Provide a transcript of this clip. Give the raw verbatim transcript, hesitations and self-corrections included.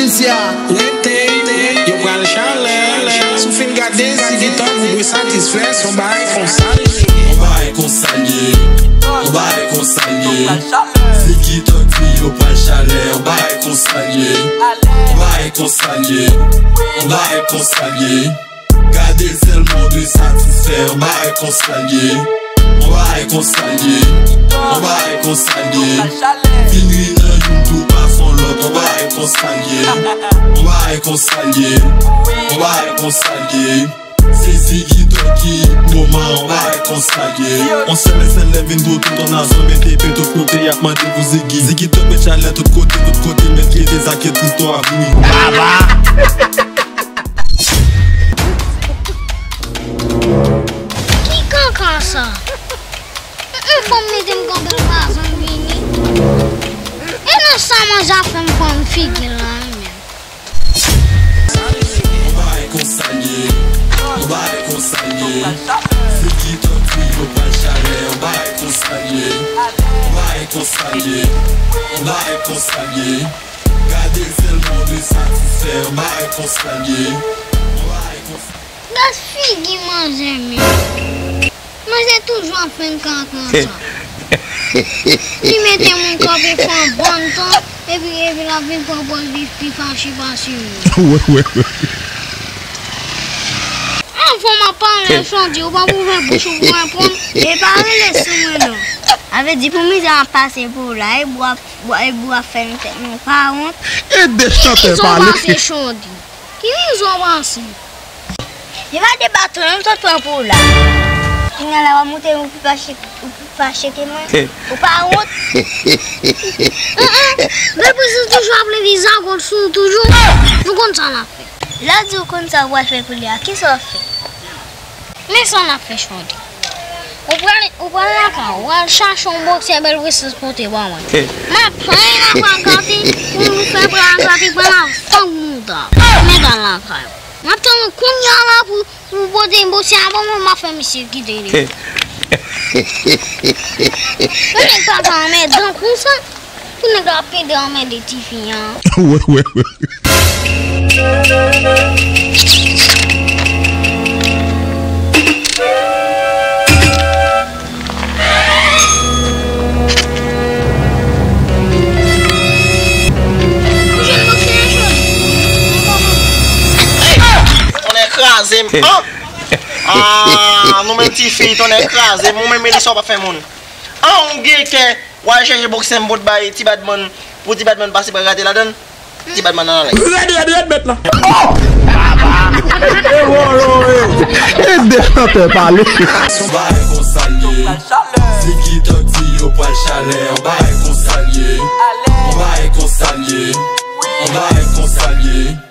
Cynthia, rete, yo pral chalè. Si w fin gade, Ziggy Thug, ou dwe satisfè, se yon bagay konsa l ye. Yon bagay konsa l ye. Yon bagay konsa l ye. Ziggy Thug di yo pral chalè. Yon bagay konsa l ye. Yon bagay konsa l ye. Yon bagay konsa l ye. Gade l sèlman w dwe satisfè. Yon bagay konsa l ye. Yon bagay konsa l ye. Yon bagay konsa l ye. Vin ri nan youn tou pa fon lòt. Yon bagay konsa l ye. Yon bagay konsa l ye. Yon bagay konsa l ye. Se Ziggy Thug ki moman. Yon bagay konsa l ye. On sèl SLM vin pou tout on nazon mete pe tout kote y ap mande pou Ziggy. Ziggy Thug met chalè tout kote, tout kote met kite sa ke tout to a vini. Baba! Ki kankan sa? Yon fanm mete m kanpe l pa janm vini. E nan sa manje ap fè m pran figi l la wi menm. Yon bagay konsa l ye. Yon bagay konsa l ye. Ziggy Thug di yo pral chalè. Yon bagay konsa l ye. Yon bagay konsa l ye. Yon bagay konsa l ye. Gade l sèlman w dwe satisfè. Yon bagay konsa l ye. Yon bagay konsa l ye. Gad figi manzè menm. Manzè toujou ap fè n kankan sa. Li mete moun kanpe fè yon bon tan, epi, epi l ap vin pran pòz li pi fache pase moun. Wè, wè, wè. Anvan m ap pale, Chondy, ou pa pou ouvè bouch ou pou reponn. E pa rele sou mwen non. A vle di pou mizè ap pase pou ou la, e bwa, bwa, e bwa fè n tèt nou pa wont. Ede chantè pale. Ki mizè w pase, Chondy? Ki mizè w pase? Li pa debat non, m sot pran pou ou la. Kounye a la w ap monte ou pi fache, ou pi fache ke mwen. Ou pa wont? An, an, men prezans toujou ap leve zagot sou ou toujou. Nou konn sa n ap fè. Lè w di w konn sa w pral fè pou li a, kisa w ap fè? Men sa n ap fè, Chondy. Ou pral, ou pral lakay ou, ou al chache yon boksè bèl presans pote ba mwen. M ap pran l lakay gate, pou nou fè pran gate, pran la fang mouda. Men gade lakay ou. M ap tann ou kounye a la pou, pou pote boksè a ban mwen, m ap fè misye kite li. Yon nèg pa ka anmèdan konsa. Pou nèg la ap pede anmède tifi an. Wè, wè, wè. Tonnè kraze m. An! Ah, nou menm tifi, tonnè kraze m. Ou menm Melissa, w pa fè moun. An, ou gen kè. W al chèche boksè m pot bay Ti Badman, pou Ti Badman pase bra gate ladan l. Ti Badman nan anlè. Rèd, rèd, rèd, mèt la. Oh! E wòlò, e. Ede chantè pale. Yon bagay konsa l ye. Ziggy Thug di yo pral chalè. Yon bagay konsa l ye. Yon bagay konsa l ye. Yon bagay konsa l ye.